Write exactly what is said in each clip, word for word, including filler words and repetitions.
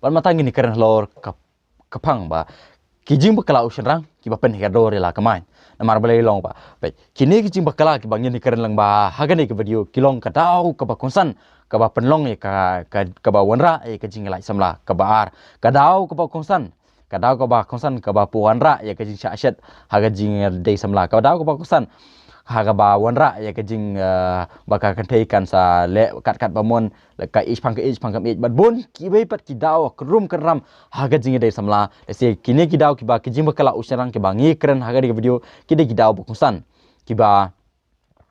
Bad mynta ngin ïakren halor ka ka phang ba ki jingbakla u shynrang kiba pynhiar dor ïa la ka main. Namar balei long ba, peit, kine ki jingbakla kiba ngin ïakren lang ba ha kane ka video ki long ka daw kaba kongsan kaba pynlong ïa ka, ka kaba wanrah ïa ka jingïaleh samla. Kaba ar, ka daw kaba kongsan, ka daw kaba kongsan kaba pynwanrah ïa ka jingshah shet ha ka jingïadei samla. Ka daw kaba kongsan ha kaba wanrah ïa ka jing, eh, ba ka kynthei kan sa leh kat kat ba mon, ka age pang ka age pang ka age, bad bun kiwei pat ki daw ka rum ka ram ha ka jingïadei samla. Lehse kine ki daw kiba ki jingbakla u shynrang kiba ngi kren ha kane ka video ki dei ki daw ba kongsan kiba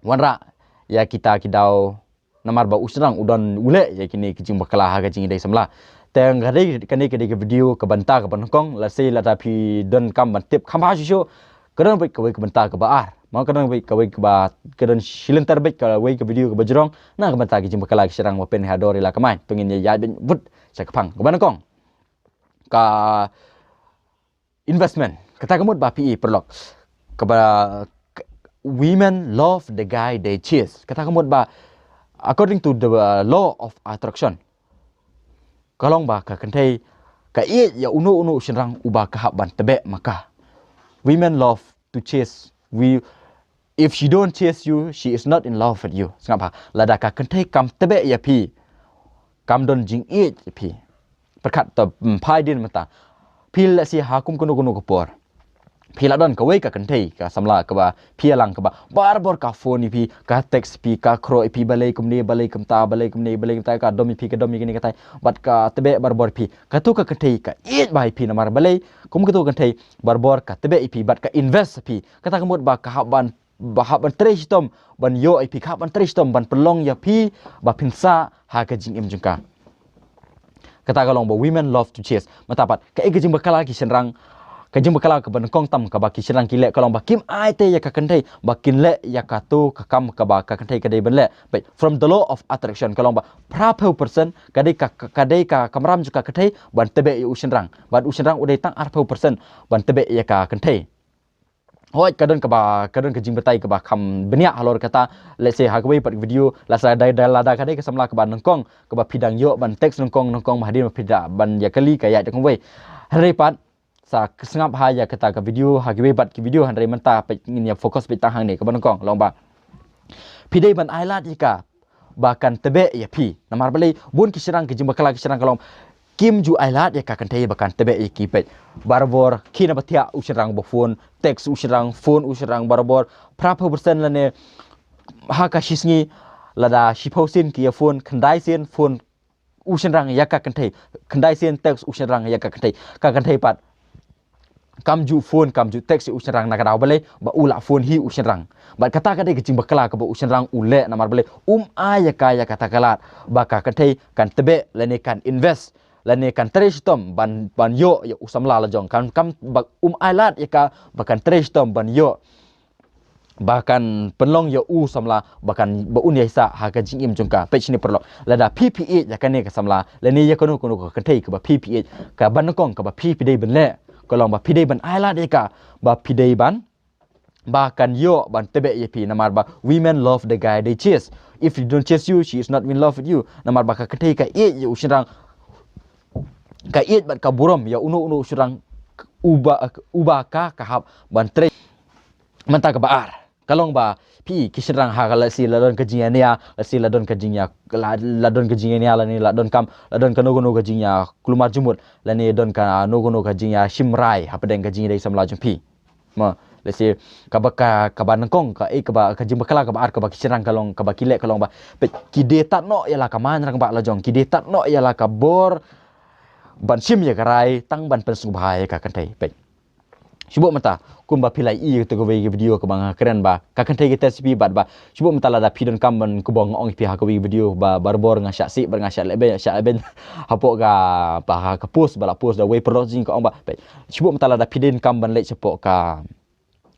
wanrah ïa kita ki daw, namar ba u shynrang u don u leh ïa kine ki jingbakla ha ka jingïadei samla. Te nga dei kane ka dei ka video kaba nyngkong kaba nyngkong, lehse lada phi donkam ban tip kham bha shuh shuh, ka don beit kawei ka bynta kaba ar. Mo, ka don beit kawei kaba, ka don shilynter beit kawei ka video kaba jrong na ka bynta ki jingbakla ki shynrang ba pynhiar dor ïa la ka main. To ngin ïa ïaid beit bud sha ka phang kaba nyngkong. Ka investment. Kata ka mut ba phi i, paralok, kaba, k-, women love the guy they chase. Kata ka mut ba, according to the, uh, law of attraction, ka long ba ka kynthei ka ïeit ïa uno uno u shynrang uba ka hap ban tbeh ma ka. Women love to chase. We, if she don't chase you, she is not in love with you. Sngap bha, lada ka kynthei kam tbeh ïa phi, kam don jingïeit ïa phi, pyrkhat to, mm, phai dien mynta. Phi lehse ha kum kano kano ka por phi la don kawei ka kynthei ka samla kaba phi ïalang kaba barabor ka phone ïa phi, ka text ïa phi, ka khroh ïa phi, balei kumne, balei kumta, balei kumne, balei kumta, ka dom ïa phi, ka dom ïa kine katai, bad ka tbeh barabor ïa phi. Kato ka kynthei ka ïeit bha ïa phi, namar balei? Kum kato ka kynthei barabor ka tbeh ïa phi bad ka invest ïa phi. Kata ka mut ba ka hap ban, ba hap ban trei shitom ban ïoh ïa phi, ka hap ban trei shitom ban pynlong ïa phi ba phin sah ha ka jingim jong ka. Kata ka long ba women love to chase. Mynta pat kaei ka jingbakla ki shynrang, ka jingbakla kaba nyngkong tam kaba ki shynrang ki leh ka long ba kim ai te ïa ka kynthei ba kin leh ïa kato ka kam kaba ka kynthei ka dei ban leh. But from the law of attraction ka long ba phra phew percent ka dei ka, ka, ka dei ka kamram jong ka kynthei ban tbeh ïa u shynrang, bad u shynrang u dei tang ar phew percent ban tbeh ïa ka kynthei. Hooid, ka don kaba, ka don ka jingbatai kaba kham bniah halor kata. Lehse ha kawei pat video, lehse da, da, lada ka dei ka samla kaba nyngkong kaba phi dang ïoh ban text nyngkong nyngkong, ba hadien ba phi da ban ïa kali ka ïaid da kumwei. Hynrei pat sa sngap ha ïa kata ka video ha kiwei pat ki video, hynrei mynta peit ngin ïa focus peit tang hangne kaba nyngkong, long ba phi dei ban ai lad ïa ka ba kan tbeh ïa phi. Namar balei? Bun ki shynrang, ki jingbakla ki shynrang ka long kim ju ai lad ïa ka kynthei ba kan tbeh ïa ki. Peit, barabor khie na ba thiah u shynrang ba phone, text u shynrang, phone u shynrang barabor phra phew percent lane ha ka shi sngi lada shiphew sien ki ïa phone, khyndai sien phone u shynrang ïa ka kynthei, khyndai sien text u shynrang ïa ka kynthei. Ka kynthei pat kam ju phone, kam ju text ïa u shynrang, na ka daw balei? Ba u la phone hi u shynrang. Bad kata ka dei ka jingbakla kaba u shynrang u leh, namar balei? Um ai ïa ka, ïa kata ka lad ba ka kynthei kan tbeh lane kan invest lane kan trei shitom ban, ban ïoh ïa u samla la jong. Kan, kam ba um ai lad ïa ka ba kan trei shitom ban ïoh, ba kan pynlong ïa u samla ba kan, ba un ïai sah ha ka jingim jong ka. Peit shane paralok, lada phi phi ïeit ïa kane ka samla lane ïa kano kano ka kynthei kaba phi phi ïeit, kaba nyngkong kaba phi phi dei ban leh ka long ba phi dei ban ai lad ïa ka ba phi dei ban, ba kan ïoh ban tbeh ïa phi, namar ba women love the guy they chase. If you don't chase you, she is not in love with you. Namar ba ka kynthei ka ïeit ïa u shynrang, ka ïeit bad ka burom ïa uno uno u shynrang uba, uba ka, ka hap ban trei. Mynta kaba ar ka long ba phi ki shynrang, ha ka lehse la don ka jingïania, lehse la don ka jingïa, la, la don ka jingïania lane la donkam, la don kano kano ka jingïa kulmar jingmut lane don kano kano ka jingïa shim rai hapdeng ka jingïadei samla jong phi. Ma, lehse kaba, ka, kaba nyngkong ka, eh, kaba, ka jingbakla kaba ar kaba ki shynrang ka long, kaba ki leh ka long ba peit, ki dei tad noh ïa la ka main rangbah la jong, ki dei tad noh ïa la ka bor ban shim ïa ka rai tang ban pynsngewbha ïa ka kynthei. Peit, shu buh mynta, kumba phi la ïohi ïa kawei ka video kaba nga kren ba ka kynthei ka test ïa phi bad ba shu buh mynta lada phi donkam ban, kumba nga ong ïa phi ha kawei ka video ba barabor nga shah sih bad nga shah lehbeiñ, shah lehbeiñ hapoh ka, ba ha ka post ba la post da wei paralok jong ngi, ka ong ba peit, shu buh mynta lada phi donkam ban leit shapoh ka,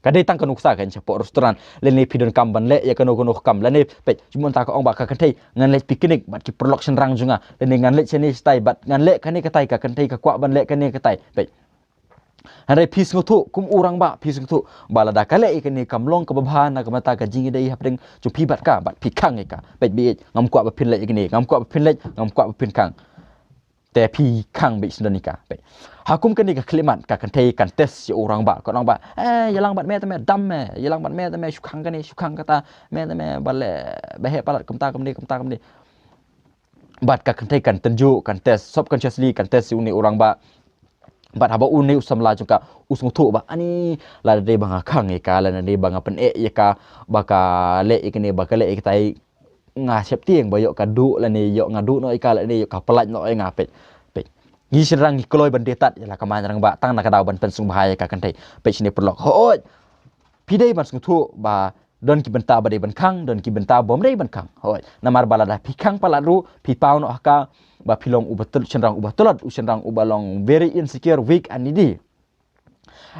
ka dei tang ka nuksa kan shapoh restaurant, lane phi donkam ban leh ïa kano kano ka kam, lane peit, shu buh mynta ka ong ba ka kynthei, ngan leit picnic bad ki paralok shynrang jong nga, lane ngan leit shane shatai bad ngan leh kane katai, ka kynthei ka kwah ban leh kane katai. Peit, hynrei phi sngewthuh kum u rangbah, phi sngewthuh ba lada ka leh ïa kane kam long kaba bha na ka bynta ka jingïadei hapdeng jong phi bad ka, bad phi khang ïa ka. Peit, beit, ngam kwah ba phin leh ïa kane, ngam kwah ba phin leh, ngam kwah ba phin khang. Te phi khang beit shen don ïa ka. Beit. Ha kum kane ka khyllipmat ka kynthei kan test ïa u rangbah, ka rangbah. Eh, ïalang bad me te me dam me, ïalang bad me te me shu khang kane, shu khang kata, me te me ba leh, ba heh palat kumta kumne, kumta kumne. Bad ka kynthei kan tynjuh, kan test, subconsciously kan test ïa une u rangbah. Bad haba une u samla jong ka u sngewthuh ba ani lada dei ba nga khang ïa ka, lada dei ba nga pyneh ïa ka, ba ka leh ïa kane, ba ka leh ïa katai, nga sheptieng ba ïoh ka duh lane ïoh nga duh noh ïa ka lane ïoh ka pyllait noh ïa nga peit. Peit. Ngi shynrang ngi kloi ban dei tad ïa la ka maïan rangbah tang na ka daw ban pynsngewbha ïa ka kynthei. Peit shane paralok. Hooid. Phi dei ban sngewthuh ba don ki bynta ba dei ban khang, don ki bynta bym dei ban khang. Hooid. Namar ba lada phi khang palat ruh, phi paw noh ha ka ba phi long uba tul-, shynrang uba tlot, u shynrang uba long very insecure, weak and needy.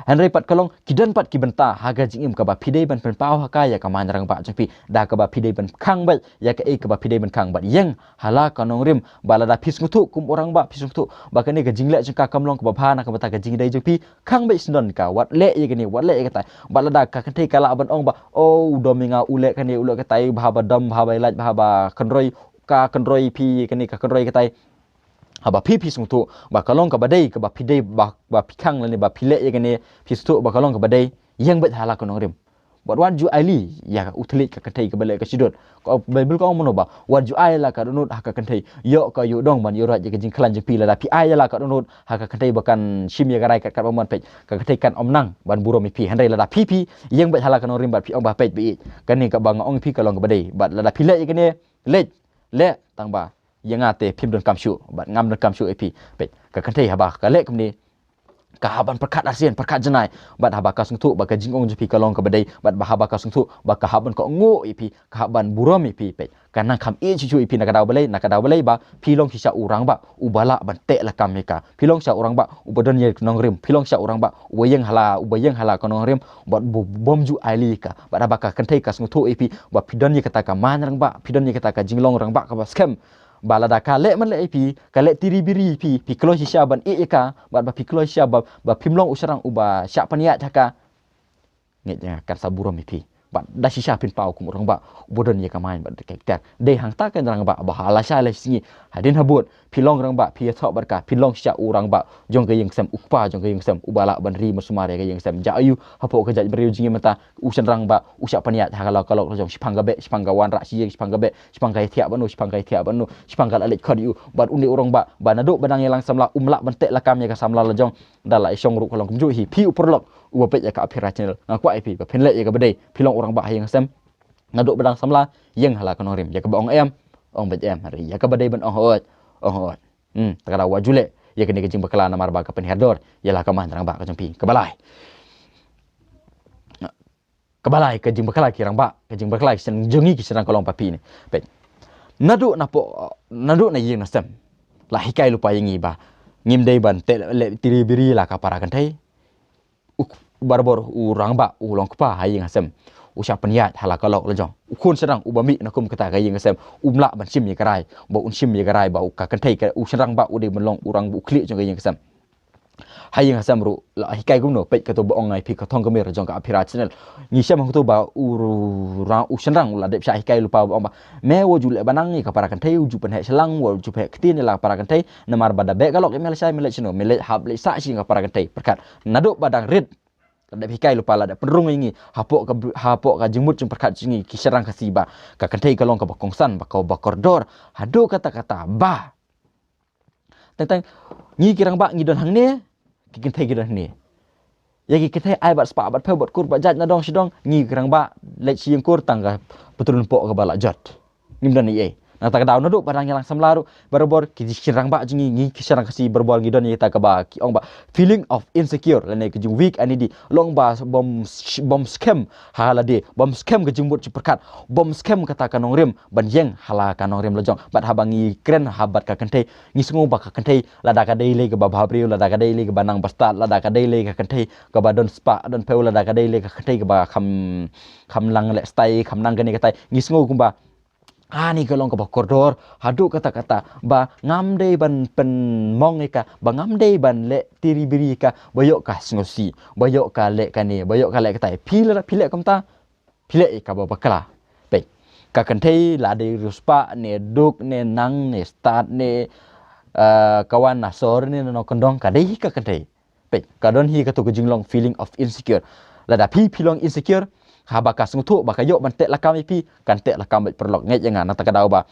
Hynrei pat ka long, ki don pat ki bynta ha ka jingim kaba phi dei ban pynpaw ha ka ïa ka maïan rangbah jong phi, da kaba phi dei ban khang beit ïa kaei kaba phi dei ban khang bad ïeng ha la ka nongrim, ba lada phi sngewthuh kum u rangbah, phi sngewthuh ba kane ka jingleh jong ka kam long kaba bha na ka bynta ka jingïadei jong phi, khang beit shen don ka, wat leh ïa kane, wat leh ïa katai. Bad lada ka kynthei ka lah ban ong ba, oh, u dom ïa nga, u leh kane, u leh katai, bha ba dom, bha ba ïalait, bha ba kynroi, ka kynroi phi kane, ka kynroi katai. Haba phi, phi sngewthuh ba ka long kaba dei, kaba phi dei, ba, ba phi khang lane ba phi leh ïa kane, phi sngewthuh ba ka long kaba dei, ïeng beit ha la ka nongrim. Bad wat ju ailad ïa u thylliej ka kynthei kaba leh ka shadot. Ka Baibl ka ong kumno ba, wat ju ai la ka dohnud ha ka kynthei, ïoh ka ïoh dong ban ïoh rat ïa ka jingkhlaiñ jong phi. Lada phi ai la ka dohnud ha ka kynthei ba kan shim ïa ka rai kat kat ba mon, peit, ka kynthei kan ym nang ban burom ïa phi. Hynrei lada phi, phi ïeng beit ha la ka nongrim bad phi ong ba, peit, peit, kane kaba nga ong ïa phi ka long kaba dei. Bad lada phi leh ïa kane, leh, leh, tang ba ïa nga te phim donkam shuh bad ngam donkam shuh ïa phi. Peit, ka kynthei haba ka leh kumne, ka hap ban pyrkhat arsien, pyrkhat janai. Bad haba ka sngewthuh ba ka jingong jong phi ka long kaba dei, bad ba haba ka sngewthuh ba ka hap ban kohnguh ïa phi, ka hap ban burom ïa phi, peit, ka nang kham ïeit shuh shuh ïa phi na ka daw balei, na ka daw balei ba phi long shisha u rangbah uba lah ban teh lakam ïa ka. Phi long shisha u rangbah uba don ïa ka nongrim, phi long shisha u rangbah uba ïeng ha la, uba ïeng ha la ka nongrim, bad bu-, bym ju ailad ïa ka. Bad haba ka kynthei ka sngewthuh ïa phi ba phi don ïa kata ka maïan rangbah, phi don ïa kata ka jinglong rangbah kaba skhem, ba lada ka leh man leh ïa phi, ka leh tiri biri ïa phi, phi kloi shisha ban ïeh ïa ka, bad ba phi kloi shisha ba, ba phim long u shynrang uba shah pynïaid ha ka. Ngeit ïa nga kan sa burom ïa phi. Bad da shisha phin paw kum u rangbah uba don ïa ka maïan bad ka ikhtiar. Dei hangta ka rangbah ba ha lashai lashisngi, hadien habud, phi long rangbah, phi ïathoh bad ka, phi long shisha u rangbah jong ka ïing sem, u kpa jong ka ïing sem, uba lah ban ri ban sumar ïa ka ïing sem. Jia aiu hapoh ka jaitbynriew jong ngi mynta, u shynrang ba u shah pynïaid ha ka lok ka lok la jong, shiphang ka beh, shiphang ka wanrah shi ïing, shiphang ka beh, shiphang ka ïathiah bad no, shiphang ka ïathiah bad no, shiphang ka la leit khot ïa u. Bad une u rangbah ba naduh ba dang ïalang samla um lah ban teh lakam ïa ka samla la jong. Da la i shong ruh ka long kumjuh hi. Phi u paralok uba peit ïa ka Aphira Channel, nga kwah ïa phi ba phin leh ïa kaba dei. Phi long u rangbah ha ïing ha sem, naduh ba dang samla, ïeng ha la ka nongrim. Ïa kaba ong em, ong beit em. Hynrei ïa kaba dei ban ong hooid, ong hooid. Hmm, te ka daw wat ju leh ïa kane ka jingbakla namar ba ka pynhiar dor ïa la ka maïan rangbah ka jong phi. Kaba lai, kaba lai ka jingbakla ki rangbah, ka jingbakla ki shynrang jong ngi ki shynrang ka long paidbah ne. Peit. Naduh napoh, naduh na ïing na sem la hikai lypa ïa ngi ba ngim dei ban teh leh tiri biri la ka para kynthei. U k-, barabor u rangbah u long kpa ha ïing ha sem, u shah pynïaid ha la ka lok la jong. U khun shynrang uba mih na kum kata ka ïing ka sem um lah ban shim ïa ka rai, ba un shim ïa ka rai ba u ka kynthei ka, u shynrang ba u dei ban long u rangbah u khlieh jong ka ïing ka sem. Ha ïing ha sem ruh la hikai kumno, peit kato ba ong ïa phi ka thong ka mir jong ka Aphira Channel. Ngi shem hangto ba u ru-, ra-, u shynrang u la dep shah hikai lypa ba ong ba me wat ju leh ba nang ïa ka para kynthei, u ju pynheh shlang, wat ju pynheh ktien ïa la para kynthei. Namar ba da beh ka lok ïa me lashai, me leit shano, me leit hap leit sah sha ïing ka para kynthei. Pyrkhat, naduh ba dang rit la dep hikai lypa, la dep pynrung ïa ngi hapoh ka br-, hapoh ka jingmut jingpyrkhat jong ngi ki shynrang Khasi ba ka kynthei ka long kaba kongsan, ba kaba kordor. Haduh katta katta ba teng teng ngi ki rangbah ngi don hangne, ki kynthei ki don hangne. Ïa ki kynthei ai bad spah bad phew bad kur bad jait na dong shi dong, ngi ki rangbah leit sha ïing kur tang ka patlun poh kaba la jot. Ngim don ei ei. Na kata ka daw naduh ba dang ïalang samla ruh barabor ki shynrang bah jong ngi, ngi ki shynrang Khasi barabor ngi don ïa kata kaba ki ong ba feeling of insecure lane ka jing weak and needy. Long ba bym sh-, bym skhem ha lade, bym skhem ka jingmut jingpyrkhat, bym skhem kata ka nongrim ban ïeng ha la ka nongrim la jong. Bad haba ngi kren ha bad ka kynthei, ngi sngew ba ka kynthei lada ka dei lei kaba bhabriew, lada ka dei lei kaba nang bastad, lada ka dei lei ka kynthei kaba don spah don phew, lada ka dei lei ka kynthei kaba kham, kham nang leh stai, kham nang kane katai, ngi sngew kumba ani ka long kaba kordor haduh katta katta ba ngam dei ban pynmong ïa ka, ba ngam dei ban leh tiri biri ïa ka, ba ïoh ka sngewsih, ba ïoh ka leh kane, ba ïoh ka leh katai. Phi leh, phi leh kumta, phi leh ïa kaba bakla. Peit, ka kynthei la dei riewspah ne duk ne nang ne stad ne eh, ka wan na sor ne na nongkyndong, ka dei hi ka kynthei. Peit, ka don hi kato ka jinglong feeling of insecure. Lada phi phi long insecure, haba ka sngewthuh ba ka ïoh ban teh lakam ïa phi, kan teh lakam beit paralok. Ngeit ïa nga, na kata ka daw ba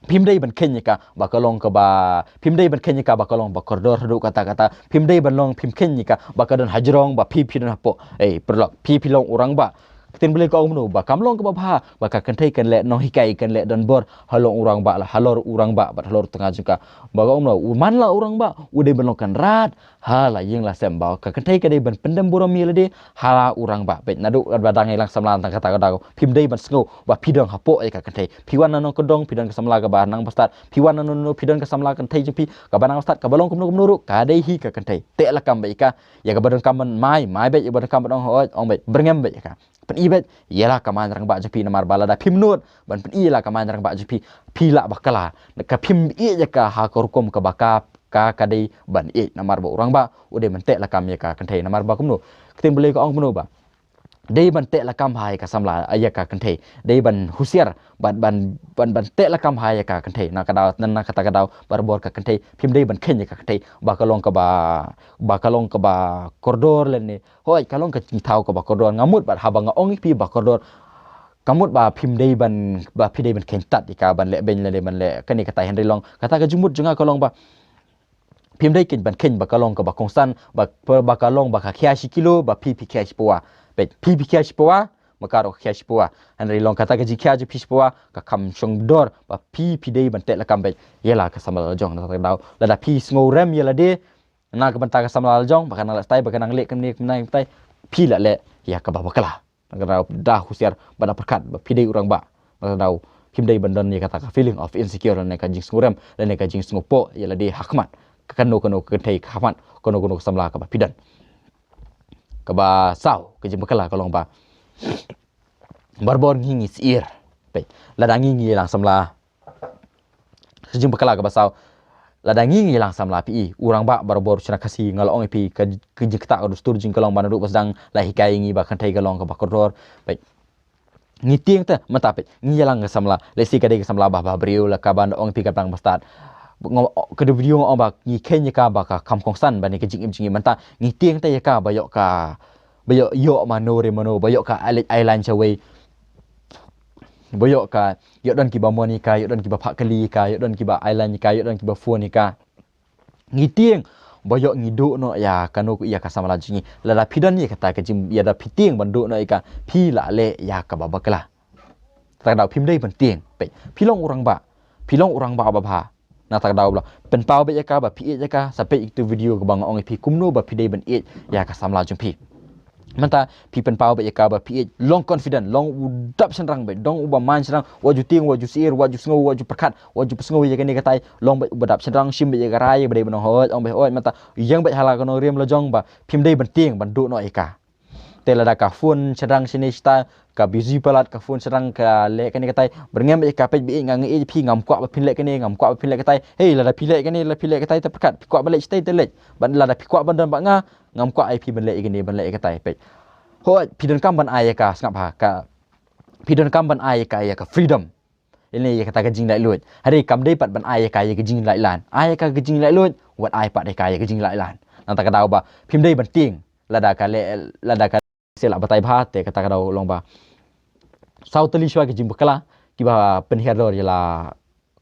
phim dei ban kheiñ ïa ka ba ka long kaba, phim dei ban kheiñ ïa ka ba ka long ba kordor haduh katta katta. Phim dei ban long, phim kheiñ ïa ka ba ka don hajrong ba phi phi don hapoh. Ei paralok, phi phi long u rangbah. Ka ktien Blei ka ong kumno, ba kam long kaba bha ba ka kynthei kan leh nonghikai, kan leh donbor halor u rangbah, la halor u rangbah bad halor u tnga jong ka. Ba ka ong kumno, u man la u rangbah u dei ban long kynrad ha la ïing la sem, ba ka kynthei ka dei ban pyndem burom ïa lade ha la u rangbah. Peit, naduh ba dang ïalang samla tang kata ka daw, phim dei ban sngew ba phi don hapoh ïa ka kynthei. Phi wan na nongkyndong, phi don ka samla kaba nang bastad. Phi wan na nongno, phi don ka samla kynthei jong phi kaba nang bastad, kaba long kumno kumno ruh, ka dei hi ka kynthei. Teh lakam beit ïa ka, ïa kaba donkam ban mai, mai beit, ïa kaba donkam ban ong hooid, ong beit, byrngem beit ïa ka. Pyni beit ïa la ka main rangbah jong phi, namar ba lada phim nud ban pyni ïa la ka main rangbah jong phi, phi lah bakla. Ka phim ïeh ïa ka ha ka rukom kaba ka, ka, ka dei ban ïeh, namar ba u rangbah u dei ban teh lakam ïa ka kynthei. Namar ba kumno, ka ktien Blei ka ong kumno ba dei ban teh lakam ha ïa ka samla, ïa ka kynthei. Dei ban husiar ban, ban, ban, ban teh lakam ha ïa ka kynthei. Na ka daw, na, na kata ka daw, barabor ka kynthei phim dei ban kheiñ ïa ka kynthei ba ka long kaba, ba ka long kaba kordor lane, hooid, ka long ka jingthaw kaba kordor. Nga mut bad haba nga ong ïa phi ba kordor, ka mut ba phim dei ban, ba phi dei ban kheiñ tad ïa ka ban leh beiñ lane ban leh kane katai, hynrei long kata ka jingmut jong nga ka long ba phim dei kheiñ ban kheiñ ba ka long kaba kongsan, ba, ba ka long ba ka khia shi kilo, ba phi phi khia shi pawa. Peit, phi phi khia shi pawa, ma ka ruh ka khia shi pawa. Hynrei long kata ka jingkhia jong phi shi pawa ka kham shong dor ba phi phi dei ban teh lakam beit ïa la ka samla la jong. Na kata ka daw, lada phi sngewrem ïa lade na ka bynta ka samla la jong, ba ka nang leh stai, ba ka nang leh kumne kumne kumtai, phi lah leh ïa kaba bakla. Na kata ka daw, da husiar bad da pyrkhat ba phi dei u rangbah. Na kata ka daw, phim dei ban don ïa kata ka feeling of insecure lane ka jingsngewrem lane ka jingsngewpoh ïa lade ha khmat kano kano ka kynthei, ha khmat kano kano ka samla kaba phi don. Kaba saw, ka jingbakla ka long ba barabor ngi ngi syier. Peit, lada ngi ngi ïalang samla, ka jingbakla kaba saw, lada ngi ngi ïalang samla, phi i, u rangbah barabor u shynrang Khasi, nga la ong ïa phi, ka, ka jingktah ka dustur jong ngi ka long ba naduh ba sdang la hikai ïa ngi ba kynthei ka long kaba kordor. Peit, ngi tieng te, mynta peit, ngi ïalang ka samla, lehse ka dei ka samla ba, ba briew, la kaba nga ong ïa phi ka dang bastad. Nga, ka dei video nga ong ba ngi kheiñ ïa ka ba ka kham kongsan ban ïa ka jingim jong ngi, mynta ngi tieng te ïa ka ba ïoh ka, ba ïoh, ïoh mano re mano, ba ïoh ka ai leit ai lain shawei, ba ïoh ka, ïoh don kiba mon ïa ka, ïoh don kiba phah kali ïa ka, ïoh don kiba ai lain ïa ka, ïoh don kiba phone ïa ka. Ngi tieng ba ïoh ngi duh noh ïa kano, ïa ka samla jong ngi. Lada phi don ïa kata ka jing, ïa da phi tieng ban duh noh ïa ka, phi lah leh ïa kaba bakla. Kata ka daw phim dei ban tieng. Peit, phi long u rangbah, phi long u rangbah ba bha. Na kata ka daw ba la pynpaw beit ïa ka ba phi ïeit ïa ka, sa peit ïa kito video kaba nga ong ïa phi kumno ba phi dei ban ïeit ïa ka samla jong phi. Mynta phi pynpaw beit ïa ka ba phi ïeit, long confident, long u dap shynrang beit, long uba man shynrang, wat ju tieng, wat ju syier, wat ju sngew, wat ju pyrkhat, wat ju pyrshang ïa kane katai, long beit uba dap shynrang, shim beit ïa ka rai ba dei ban ong hooid, ong beit hooid, mynta ïeng beit ha la ka nongrim la jong ba phim dei ban tieng ban duh noh ïa ka. Te lada ka phone shynrang shane shata, ka busy palat, ka phone shynrang, ka leh kane katai, byrngem beit ïa ka, peit, ba ïeit, nga, nga ïeit ïa phi, ngam kwah ba phin leh kane, ngam kwah ba phin leh katai. Hei, lada phi leh kane, lada phi leh katai, te pyrkhat, phi kwah ban leh shatai te leh. Bad lada phi kwah ban don bad nga, ngam kwah ïa phi ban leh ïa kane, ban leh ïa katai, peit. Hooid, phi donkam ban ai ïa ka, sngap ha ka, phi donkam ban ai ïa ka, ïa ka freedom. Ine ïa kata ka jinglaitluid. Hynrei kam dei pat ban ai ïa ka ïa ka jinglaitlan. Ai ïa ka ka jinglaitluid, wat ai pat ïa ka ïa ka jinglaitlan. Na kata ka daw ba phim dei ban tieng lada ka leh, lada ka, shu lah batai bha, te kata ka daw long ba saw tylli shuwa ki jingbakla kiba pynhiar dor ïa la,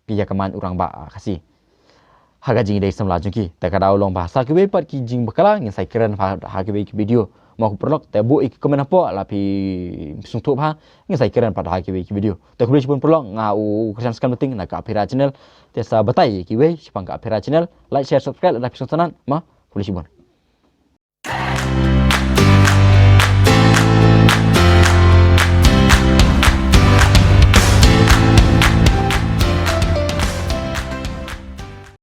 ïa ka main u rangbah Khasi ha ka jingïadei samla jong ki. Te ka daw long ba sa kiwei pat ki jingbakla ngin sa ïakren pat ha kiwei ki video, mo ko paralok. Te buh ïa ki comment hapoh, la phi sngewthuh bha, ngin sa ïakren pat ha kiwei ki video. Te khublei shibun paralok, nga u Christian Skan Bating na ka Aphira Channel. Te sa batai ïa kiwei shaphang ka Aphira Channel, like, share, subscribe lada phi sngewtynnat. Ma, khublei shibun.